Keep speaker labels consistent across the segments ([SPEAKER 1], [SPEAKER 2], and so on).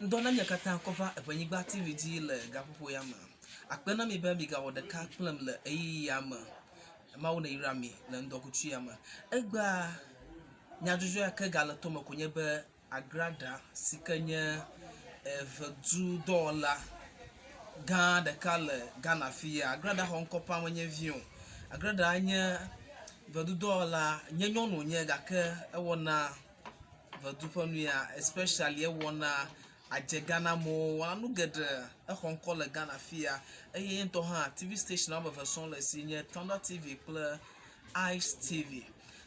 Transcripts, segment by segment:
[SPEAKER 1] Ŋdɔ na mia katã kɔ va Eʋenyigba TV dzi le gaƒoƒo ya me. Akpe na mi be migawɔ ɖeka kplem le ɣeyiɣi ya me. Mawu neyra mi le ŋdɔkutsu ya me. Egbea nyadzɔdzɔ ya ke gale tome ko nye be Agrada si ke nye eʋedudɔwɔla gã ɖeka le Ghana fi ya. Agrada xɔ ŋkɔ paa menye vi o. Agrada nye ʋedudɔwɔla nye nyɔnu wonye gake ewɔna ʋedu ƒe nu ya especially ewɔna adzega na amewo, wɔna nu geɖe. Exɔ ŋkɔ le Ghana fi ya eye ye ŋutɔ hã TV station woame eve sɔŋ le esi nye Thunder TV kple Ice TV.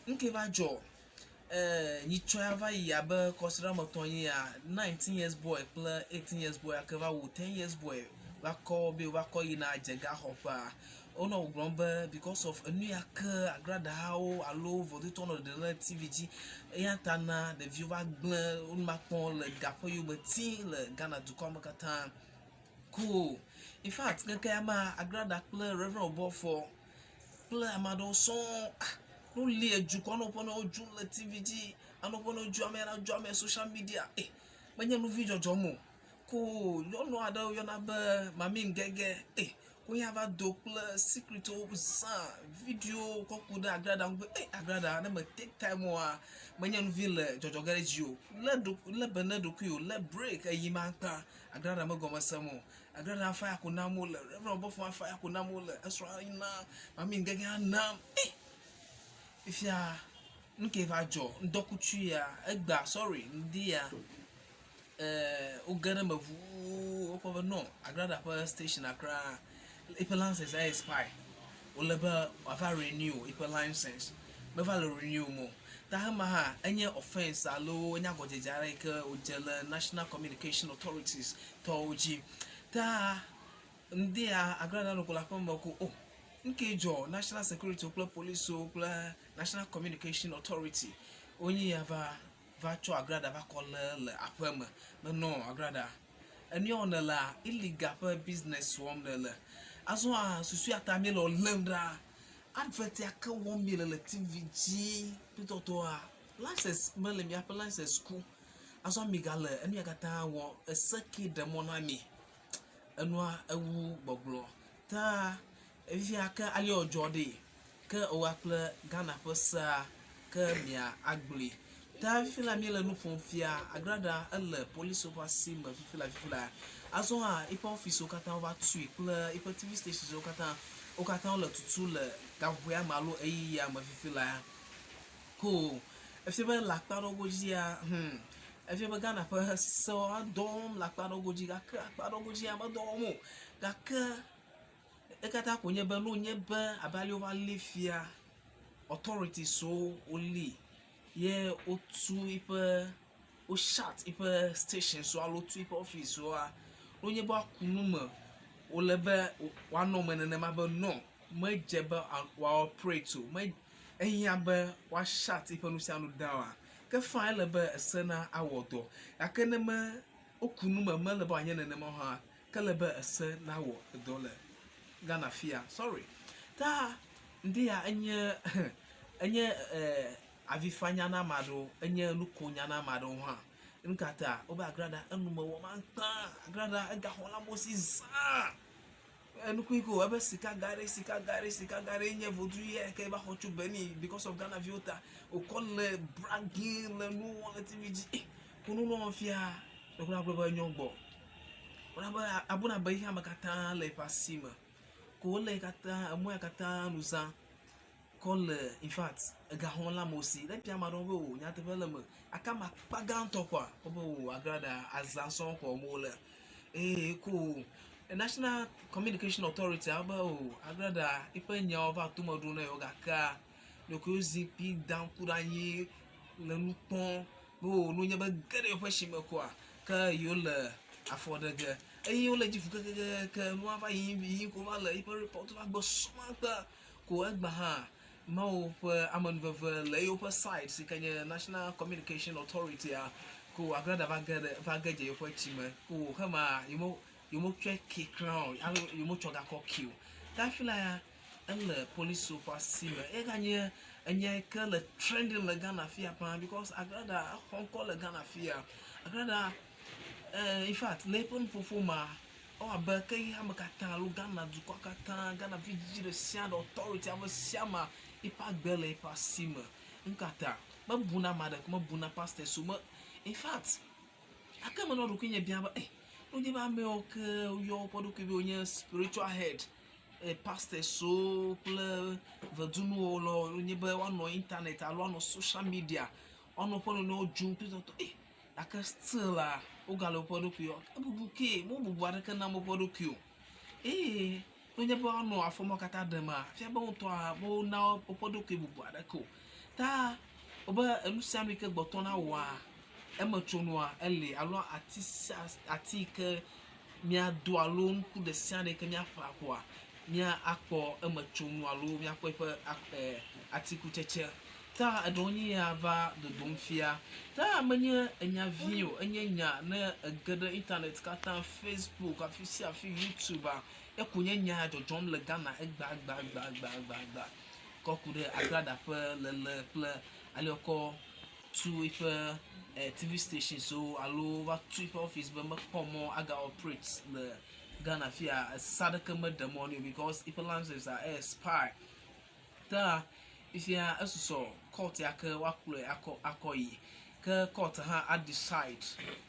[SPEAKER 1] Nu ke va dzɔ e nyitsɔ ya va yi abe kɔsiɖa woame etɔ̃ enye ya, 19 years boy kple 18 years boy ke va wu 10 years boy va kɔ be wova kɔ yina adzegaxɔƒea. Wonɔ gbɔgblɔm be because of enu ya ke agraɖahawo alo vodutɔwo nɔ ɖeɖem ɖe TV dzi eya ta na ɖeviwo va gblẽ wo numakpɔ le ga ƒe yome tim le Ghana dukɔa me katã. Ko infact ŋkeke ya mea agraɖa kple Rev. Obofour kple ame aɖewo sɔŋ ah woli edzu kɔ nɔ woƒe nɔewo dzum le TV dzi anɔ woƒe nɔewo dzum ame ya dzɔ ame social media e menye nu vi dzɔdzɔm o. Ko nyɔnu aɖe woyɔna be Mami Ŋgege e Wo ya va do kple secretwo zã videowo kɔ ku ɖe agraɖa ŋu be e agraɖa ne me take time oa menye nu vi le dzɔdzɔ ge ɖe dzi o. Lé ɖo lé be ne ɖokuiwò lé break eyi ma kpa agraɖa me gɔme sem o. Agraɖa fire ko nam wole Rev. Obofoa fire ko nam wole esrɔ̃a na mami ŋgege hã nam. E fifia nu ke va dzɔ ŋdɔkutsu ya egbea sorry ŋdi ya eh, woge ɖe eme ʋuu wokpɔ be no Agrada ƒe station kura eƒe license expire. Wòle be wòava renew eƒe license. Meva le renew o. Ta ema hã enye offence alo enye agɔdzedze aɖe yi ke wòdze le National Communication Authorities tɔwo dzi. Ta ŋdea Agrada nɔ ko le aƒeme ko o nu kee dzɔ National Security kple polisiwo kple National Communication Authority wonye ya va va tsɔ agrada va kɔ lé le aƒe me. Menɔ agrada. Enu ya wɔm nèlea, illegal ƒe business wɔm nèle. Azɔa susu ya ta míele wò lém ɖa. Advert ya ke wɔm míele le TV dzi kpli tɔtɔa, license mele miaƒe license ku. Azɔ migale enu ya katã wɔm. Ese kee ɖe mɔ na mi. Enua ewu gbɔgblɔ. Ta fifia ke ale wòdzɔ ɖee. Ke woa kple Ghana ƒe sea ke mia agblɔe. Ta fifi la míele nu ƒom fia Agrada ele polisiwo ƒe asi me fifi la fifi la. Azɔ hã eƒe ɔfisiwo katã wova tui kple eƒe TV stationswo katã wo katã wole tutu le gaƒoƒoea me alo ɣeyiɣia me fifi la. Ko efia be le akpa aɖewo godzia hum efia be Ghana ƒe sewo dɔ wɔm le akpa aɖewo godzi gake akpa aɖewo godzia medɔ wɔm o. Gake Ekatã ko nye be ne wonye be abe ale wova li fia authorities wo woli ye wotu yiƒe wo shut yiƒe stations alo wotu yiƒe office woa, ne wonye be woaku nu me wole be woanɔ eme nenema be no medze be woa operate o. Me ehiã be woa shut yiƒe nu sia nu down a ke fine ele be ese na awɔ dɔ gake ne me woku nu me mele be wòanye nenema o hã Ke le be ese nawɔ edɔ le Ghana fia. Sorry. Ta ŋdi ya enye enye eh, avifanya na ame aɖewo, enye nukonya na ame aɖewo hã. Nu ka ta? Wobe agraɖa enu mewɔ maŋkpa. Agraɖa egaxɔ la mo si zã. Enukui ko ebe sika ga ɖe, sika ga ɖe, sika ga ɖe nye vodu ye ke va xɔ tso Benin because of Ghana viwo ta. Wokɔ le bragging le nu wɔm le TV dzi. Eh, kunu nɔ fia. Ɖeko la gblɔ be nyɔ gbɔ. Wona be abuna be xexea me katã le eƒe asi me. Ko wole katã emɔ ya katã nu zã kɔ le infact ega xɔm le amewo si. Ne ebia ame aɖewo be o nyateƒe le eme gake ame akpa gãtɔ kɔa wobe o agraɖa azã sɔŋ xɔm wole. Eye ko National Communication Authority be o agraɖa eƒe nyawo va tome ɖo na yewo gakea ɖeko wozi kpi da ŋku ɖe anyi le nu kpɔm be o ne wonye be ge ɖe yewoƒe shime koa ke yewole afɔ ɖe ge eye wole dzi ƒu kekekeke nua va yiyim yiyim ko va le yiƒe report va gbɔ sɔm kpe ko egba hã Mawu ƒe amenuveve le yewoƒe side si ke nye National Communication Authority a ko agraɖa va ge ɖe va ge dze yewoƒe tsi me ko hema yewo yewotsɔe ke kura o alo yewotsɔ gakɔ ke o. Ta hafi la ya ele polisiwo ƒe asi me. Eganye enya yi ke le trending le Ghana fia paa because Agrada exɔ ŋkɔ le Ghana fia. Agrada Eh, in fact, le eƒe nuƒoƒo mea, ewɔ abe ke xexeame katã alo Ghana dukɔa katã, Ghana vidzidzi ɖe sia ɖe, authority ame sia amea, eƒe agbe le eƒe asi me. Nu ka ta? Mebuna ame aɖeke, mebuna pastors o, me, in fact, gake menɔ ɖokuinye biam be, eh, ne wonye be amewo ke woyɔ woƒe ɖokui be wonye spiritual head, eh, pastors wo kple ʋedunuwɔlawo, wonye be woanɔ internet alo woanɔ social media, woanɔ woƒe nɔnɔewo dzum kple tɔtɔ, eh, Gake still la, wogale woƒe ɖokui yɔ. Bubu kee, mo bubu aɖeke nam woƒe ɖokui o. Eye nenye be woanɔ afɔ ma katã ɖema, fia be woŋutɔa wona woƒe ɖokui bubu aɖeke o. Ta wobe enu sia nu yi ke gbɔtɔ na wɔa, emetsonua eli alo ati sia ati yi ke míado alo nuku ɖe sia ɖe yi ke míaƒã koa, míakpɔ emetsonu alo míakpɔ eƒe e atikutsetse. Ta eɖewo nye ya va dodom fia. Ta menye enya vi o, enye nya ne ege ɖe internet katã, Facebook, afi sia afi, YouTube a, eko nye nya ya dzɔdzɔm le Ghana egbagbagbagbagbagba kɔ ku ɖe agraɖa ƒe lele kple ale wokɔ tu eƒe e TV stations wo alo va tu eƒe office be mekpɔ mɔ aga operate le Ghana fia ese aɖeke meɖe mɔ nɛ o because eƒe license a expire. Ta fifia esusɔ court ya ke woakplɔe akɔ akɔ yi. Ke court hã a decide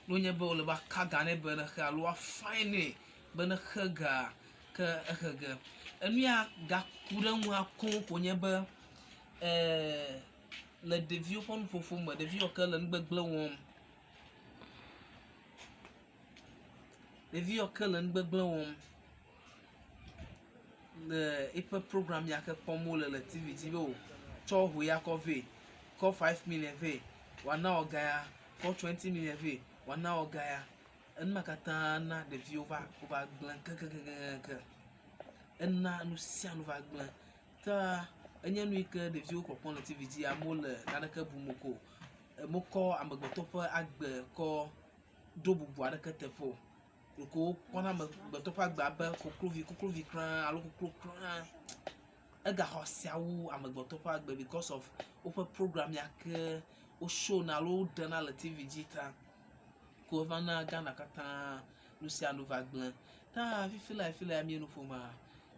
[SPEAKER 1] ne wonye be wole be aka ga nɛ be nexe alo woa fine nɛ be nexe ga ke exe ge. Enu ya gaku ɖe eŋua koŋ ko nye be e le ɖeviwo ƒe nuƒoƒo me, ɖevi yiwo ke le nugbegble wɔm. Ɖevi yawo ke le nugbegble wɔm le eƒe program ya ke kpɔm wole le TV dzi be o tsɔ ho ya kɔ vɛ, kɔ five million vɛ wòana wò ga ya, kɔ twenty million vɛ wòana wò ga ya. Enu ma katã na ɖeviwo va wova gblẽ kekekekekeŋ. Ena nu sia nu va gblẽ. Ke enye nu yi ke ɖeviwo kpɔkpɔm le TV dzi amewo le naneke bum ko o. Mekɔ amegbetɔ ƒe agbe kɔ ɖo bubu aɖeke teƒe o. Ɖeko wokpɔna amegbetɔ ƒe agbe abe koklovi, koklovi kura alo koklo kura. Egaxɔ asi wu amegbetɔ ƒe agbe because of woƒe program ya ke wo show na alo woɖena le TV dzi ta ko eva na Ghana katã nu sia nu va gblẽ. Ta fifi laa fifi laa míe nu ƒom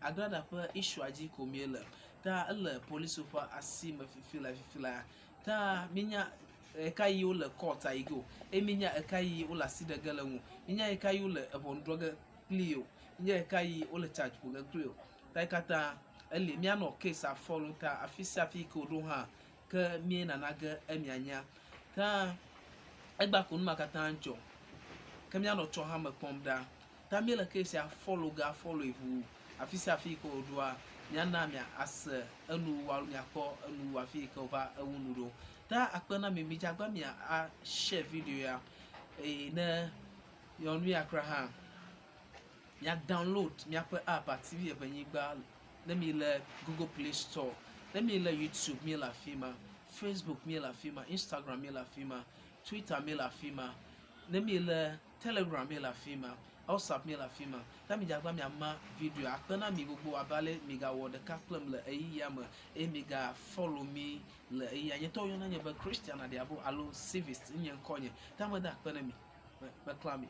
[SPEAKER 1] Agrada ƒe issue dzi ko míele. Ta ele polisiwo ƒe asi me fifi laa fifi laa. Ta míenya ɣekaɣi wole court yi ge o eye míenya ɣekaɣi wole asi ɖe ge le eŋu o. Míenya ɣekaɣi wole eʋɔnu drɔ̃ ge kplii o. Míenya ɣekaɣi wole charge ƒo ge kplii o. Ta yi katã eli míanɔ case follow ta afi sia afi yi ke wòɖo hã ke míenana ge emianya. Ta egbea ko nu ma katã dzɔ ke míanɔ tsɔ hã me kpɔm ɖa. Ta míele case ya follow ge afollow ʋuu afi sia afi yi ke wòɖoa, míana miase enu alo miakpɔ enu afi yi ke wova ewu nu ɖo. Ta akpe na mi, midze agbagba mia a share video ya eye ne miawɔ nu ya kura hã, mia download míaƒe app TV Eʋenyigba ne mi le Google Play Store, ne mi le YouTube míele afi ma, Facebook míele afi ma, Instagram míele afi ma, Twitter míele afi ma, ne mi le Telegram míele afi ma, WhatsApp míele afi ma. Ta midze agbagba miama video akpe na mi gbogbo abe ale migawɔ ɖeka kplem le ɣeyiɣia me eye miga follow mi le ɣeyiɣia. Nye ŋutɔ woyɔna nye be Christian Aɖiabo alo Civist nye ŋkɔnye. Ta meda akpe na mi. Meklã mi.